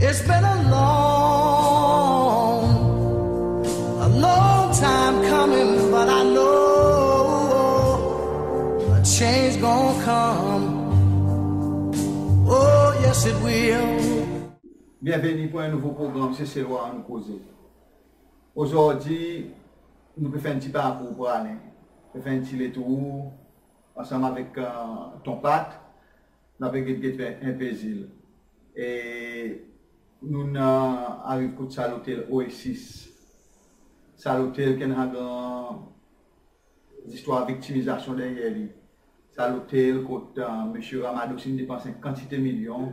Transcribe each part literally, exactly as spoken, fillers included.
It's been a long, a long time coming, but I know a change gonna come. Oh, yes, it will. Byenveni pour en nouvo progranm Seselwa Annou Koze. Ozordi nou pe fer en pti parkour Praslin, pe fer en pti letour ansanm avek, e, Ton Pat, nou pe get, get en pe zil. E nou, e, ariv kot sa lotel Oasis. Sa lotel ki'n annan gran zistwar viktimizasyon deryer li. Sa lotel kot, e, Msye Ramados in depans en kantite milyon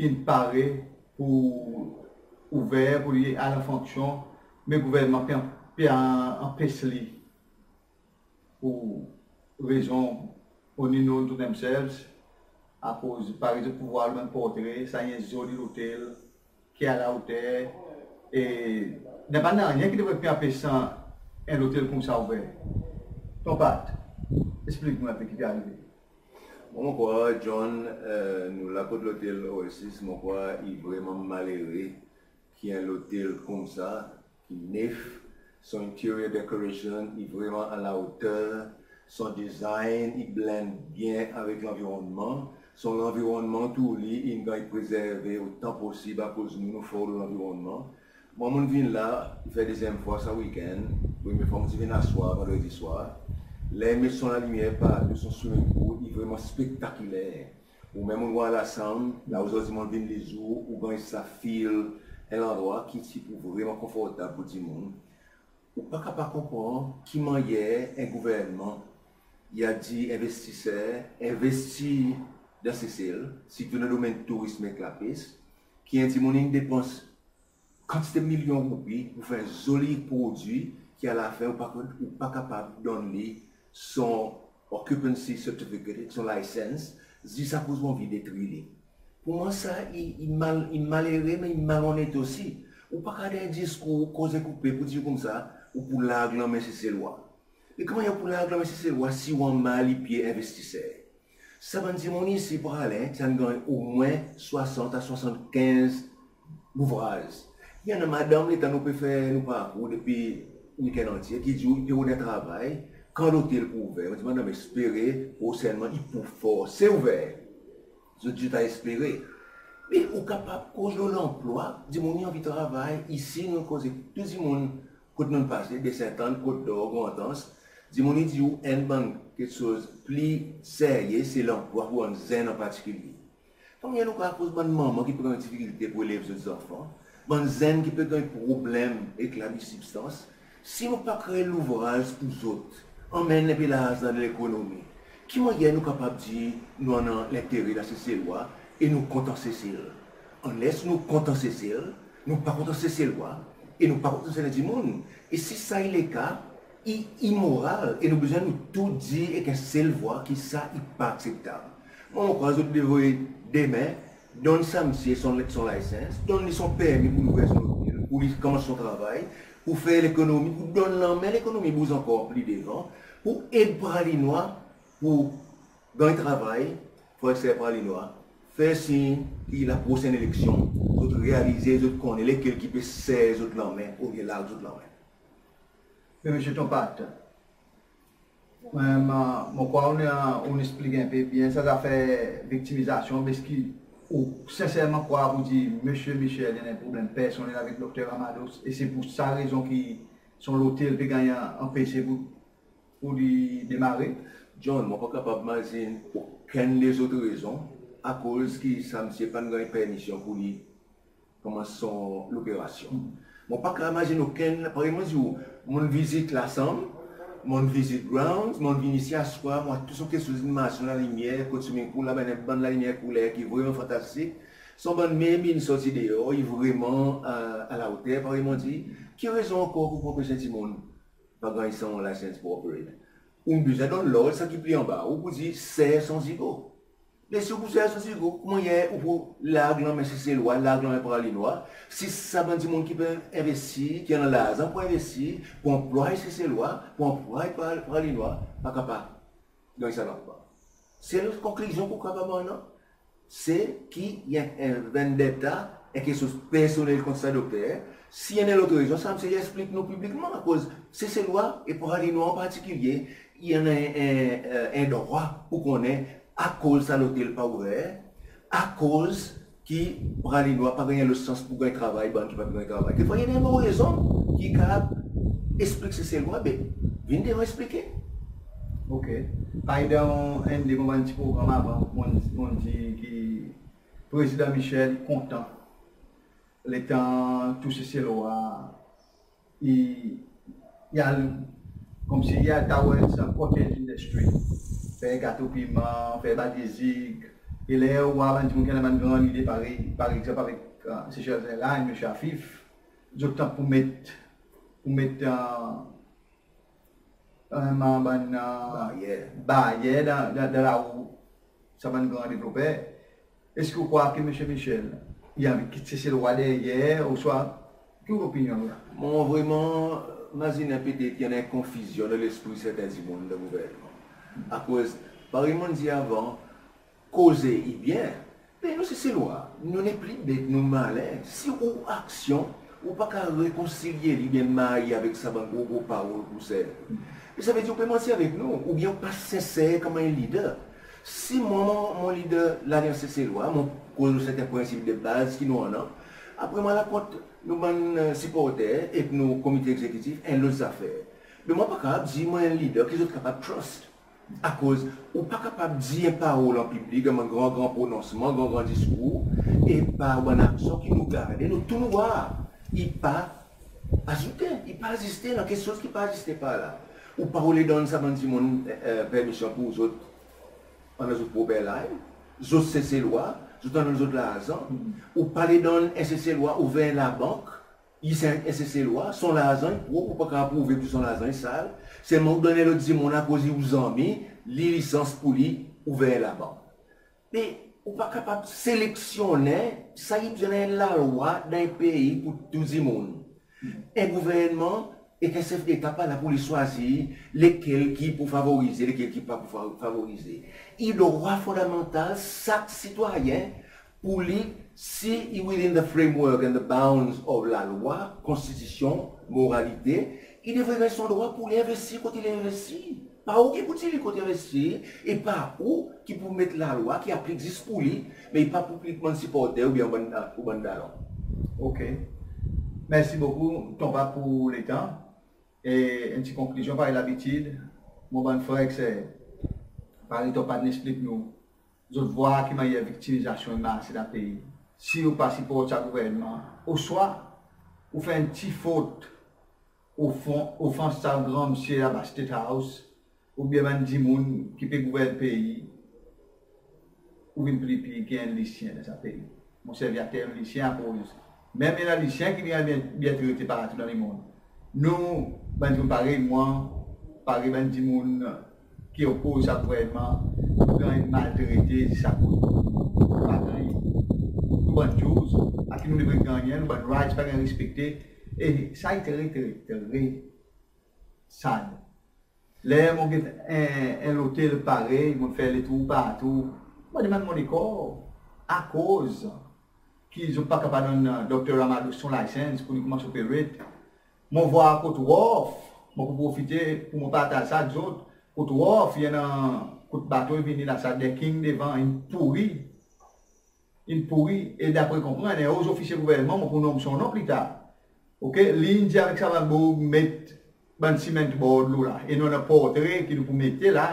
ki'n pare pour ouver, pour li al an fonksyon, me gouvernman pe, pe anpes li pour rezon unknown to themselves, akoz parey zot pou vwar lo bann portre, sa i en zoli lotel ki a la oter, e napa nanryen ki devret pe anpes en lotel koumsa ouver. Ton Pat, eksplik nou en pe ki pe arive. Bon, mon krwar, John, e, nou la kot lotel Oasis, mon krwar i vreman malere ki en lotel koumsa, ki nef, son interior decoration i vreman a la oter, son design i blend byen avek lanvironnman, son lanvironnman tou li in ganny prezerve otan posib akoz nou, nou for lo lanvironnman. Mwan, mon'n vin la, i fer dezyenm fwa sa wikenn, premye fwa mon ti vin aswar, vandredi swar. Ler i met son lalimyer partou, son swimming pool, i vreman spektakiler. Ou menm ou war lasanm, la ozordi mon'n vin lezour, ou ganny sa feel en landrwa ki ti pou vreman konfortab pour dimoun. Ou pa kapab konpran ki mannyer en gouvernman i a dir envestiser, envestir dan Sesel, sirtou dan domenn tourizm ek lapes, ki en dimoun in depans kantite milyon roupi pour fer en zoli prodwi ki a lafen ou pa, ou pa kapab donn li son occupancy certificate, son license, zis akoz ou anvi detri li. Pour mwan sa i, i mal, i malere, me i malonet osi. Ou pa kapab dan en diskour, koze koupe pour dir koumsa ou pou larg lanmen Seselwa. Me konman ou pou larg lanmen Seselwa si ou anmar lipye envestiser? Sa bann dimoun isi Praslin ti a ganny omwen swasant a swasannkenz louvraz. I annan madanm, letan nou pe fer nou parkour depi wikenn antye, ki dir ou i pe rod en travay, kan lotel pou ouver. Mon dir, madanm, espere prosennman i pou forse ouver. Zot dir zot a espere. Me ou kapab koz lo lanplwa, dimoun i anvi travay. Isi nou koz ek tou dimoun kot nou'n pase, Baie Sainte Anne, Côte d'Or, Grande Anse, dimoun i dir ou enn bann keksoz pli serye se lanplwa pour bann zenn an partikilye. Konbyen nou kapab koz bann manman ki pe ganny difikilte pour elev zot zanfan, bann zenn ki pe ganny problenm ek labi sibstans, si nou pa kree louvraz pour zot, anmenn en pe larzan dan lekonomi, ki mannyer nou kapab dir nou annan lentere dan Seselwa e nou kontan Sesel? Unless nou kontan Sesel, nou pa kontan Seselwa, e nou pa kontan Sesel dimoun. E si sa i leka, i imoral, e nou bezwen nou tou dir ek en sel vwa ki sa i pa akseptab. Mwan, mon krwar zot devret demen donn sa msye son, son license, donn li son permi pour li ouver son lotel, pour li konmans son travay, pour fer lekonomi, pour donn lanmen lekonomi bouz ankor pli devan, pour ed Pralinwa, pour ganny travay, frer ek ser Pralinwa, fer sir ki laprosenn eleksyon, zot realize, zot konnen lekel ki pe ser zot lanmen, olye larg zot lanmen. Me Msye Ton Pat, mwan, mon krwar ou'n, ou'n eksplik en pe byen sa zafer viktimizasyon, me eski ou senserman krwar pour dir Msye Michel i annan en problenm personnel avek Dokter Ramados, e se pour sa rezon ki son lotel pe ganny anpese pour, pour li demare? John, mon pa kapab mazin okenn lezot rezon akoz ki sa msye pa'n ganny permisyon pour li konmans son loperasyon. Mon pa kapab mazin okenn, parey mon dir ou, mon'n vizit lasanm, mon'n vizit grounds, mon'n vin isi aswar, mon war tou son keksoz in marse, lalimyer, kot swimming pool la, bann, bann lalimyer kouler ki vreman fantastik. Son bann meb in sorti deor, i vreman, e, a la oter, parey mon dir. Ki rezon ankor ki pou anpes en dimoun pa ganny son license pour operate? Ou bezwen donn lord sa ki pli anba ou pour dir ser son zigo. Me si ou pou ser son zigo, konman ou pou larg lanmen Seselwa, larg lanmen Pralinwa, si sa bann dimoun ki pe envestir, ki annan larzan pour envestir, pour anplway Seselwa, pour anplway Pra-, Pralinwa, pa kapab ganny sa lanplwa? Sel konklizyon ki ou kapab annan, se ki i annan en vendetta en keksoz personnel kont sa dokter, si i annan en lot rezon, sa msye i eksplik nou piblikman, akoz Seselwa e Praslinois an partikilye, i annan en, en, en drwa pour konnen akoz sa lotel pa ouver, akoz ki Praslinois pa ganny en lot sans pour ganny travay, bann ki pa ganny travay. Kekfwa i annan en bon rezon ki i kapab eksplik Seselwa, be vin devan eksplike. OK. Parey dan enn de mon bann ti progranm avan, mon, mon dir ki Prezidan Michel i kontan letan tou Seselwa i, i al, konmsi i al towards cottage industry, fer gato piman, fer batizik. E ler ou war bann dimoun ki annan bann gran lide parey, par egzanp avek, e, Seychelles Airlines, Msye Afif, zot tank pour met, pour met, e, e, bann, e, baryer, baryer dan, dan, dan larou sa bann gran devloper. Eski ou krwar ki Msye Michel i anvi kit Seselwa deryer, ouswa ki ou lopinyon la? Mon vreman mazinen petet i annan en konfizyon dan lespri serten dimoun dan gouvernman. Akoz, parey mon'n dir avan, koze i byen, me nou Seselwa, nou nepli bet, nou malen. Si ou aksyon ou pa kapab rekonsilye li, oubyen marye avek sa bann gro, gro parol ou servi, me sa i vedir ou pe manti avek nou, oubyen ou pa senser konman en lider. Si mwan, mon, mon lider Lalyans Seselwa, mon koz lo serten prensip de baz ki nou annan, apre mon al akont nou bann, e, siporter ek nou komite egzekitif, en lot zafer. Me mon pa kapab dir mon en lider ki zot kapab trust. Akoz ou pa kapab dir en parol an piblik, en gran, gran prononsman, gran, gran diskour, e pa bann aksyon ki nou gade, nou tou nou war, i pa azoute, i pa aziste, annan keksoz ki pa aziste par la. Ou pa oule donn sa bann dimoun, e, e, permisyon pour zot annan zot prop airline, zot Seselwa, zot annan zot larzan. Ou pa le donn en Seselwa ouver en labank, i se en Seselwa, son larzan i prop, ou pa kapab prouve ki son larzan i sal. Selman ou donn en lot dimoun akoz i ou zanmi, li lisans pour li ouver en labank. Me ou pa kapab seleksyonnen, sa i bezwen en lalwa dan en pei pour tou dimoun. En gouvernman ek en sef deta pa la pour li swazir lekel ki pou favorize, lekel ki pa pou fa-, favorize. I drwa fondamantal sak sitwayen pour li, si i within the framework and the bounds of lalwa, konstitisyon, moralite, i devret ganny son drwa pour li envestir kot i le envestir. Pa ou ki pou dir li kot envestir, e pa ou ki pou met lalwa ki aplik zis pour li, me i pa pou aplik bann siporter oubyen bann, ou bann dalon. OK. Mersi bokou, tonton, pour letan. E en pti konklizyon, parey labitid, mon bann frer ek ser, parey tonton Pat in eksplik nou, zot war ki mannyer viktimizasyon i marse dan pei. Si ou pa siport sa gouvernman, oswa ou fer en pti fot, ofan-, ofans sa gran msye anba State House, oubyen bann dimoun ki pe gouvern pei, ou vin pli pir ki en lisyen dan sa pei. Mon servi a term lisyen akoz menm i annan lisyen ki vin byen, byen trete partou dan lemond. Nou, bann dimoun parey mwan, parey bann dimoun ki opoz sa gouvernman, nou ganny maltrete zis akoz nou pa ganny nou bann dues, a ki nou devret gannyen, nou bann rights pa ganny respekte. E sa i tre, tre, tre sad. Ler mon get en, en lotel parey, mon fer letour partou, mon demann mon lekor, akoz ki zot pa kapab donn, e, Dokter Ramadoss son license pour li konmans operate. Mon war kot Wharf, mon pou profite pour mon partaz sa ek zot. Kot Wharf, i annan kot bato i vini la, sa decking devan in pouri. In pouri, e dapre konpran, en o zofisye gouvernman, mon pou nonm son non pli tar. OK, li in dir avek sa bann boug met bann cement board lo la. E nou annan portre ki nou pou mete la,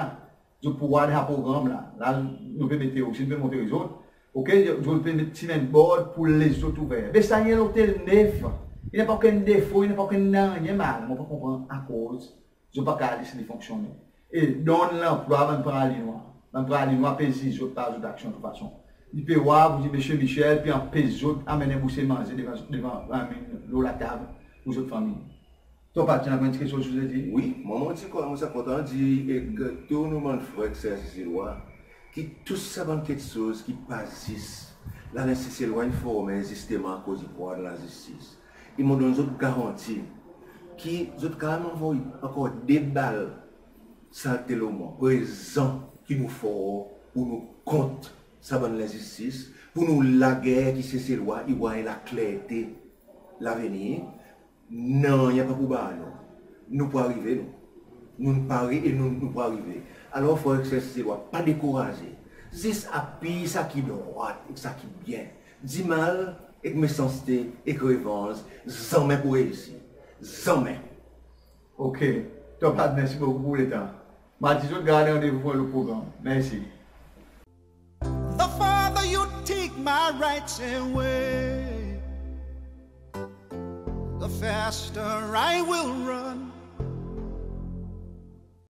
zot pou war dan sa progranm la. La, nou pe mete osi, nou pe montre zot. OK, zot pe met cement board pour les zot ouver. Be sa i en lotel nef. I napa okenn defo, i napa okenn nanryen mal. Mon pa konpran akoz zot pa kapab les li fonksyonnen. E donn lanplwa bann Praslinois. Bann Praslinois pe ziz zot par zot aksyon de tout fason. I pe war pour dir Msye Michel pe anpes zot anmenn en bouse manze devan, devan, I mean, lo latab pour zot fanmir. Tonton Pat, ou annan keksoz pour dir? Wi, mwan mon ti kontan, mon ti a kontan dir, e, tou nou bann frer ek ser Seselwa, ki tou sa bann keksoz ki pa zis, Lalyans Seselwa in formen zisteman akoz i krwar dan lazistis. E mon donn zot garanti ki zot kapab anvoy ankor de bal salte lo mwan, prezan ki nou for pour nou kont sa bann lenzistis, pour nou lager ki Seselwa i war en laklerte lavenir, nanryen pa pou bar nou. Nou pou arive nou. Nou'n pare e nou, nou pou arive. Alor frer ek ser Seselwa, pa dekouraze. Zis apiy sa ki drwat ek sa ki byen. Dimal ek mesanste ek revanz zanmen pou reisi. Zanmen. OK. Topad, mersi bokou pour letan. Mardi zot gard randevou pour en lot progranm. Mersi. The farther you take my rights away, the faster I will run.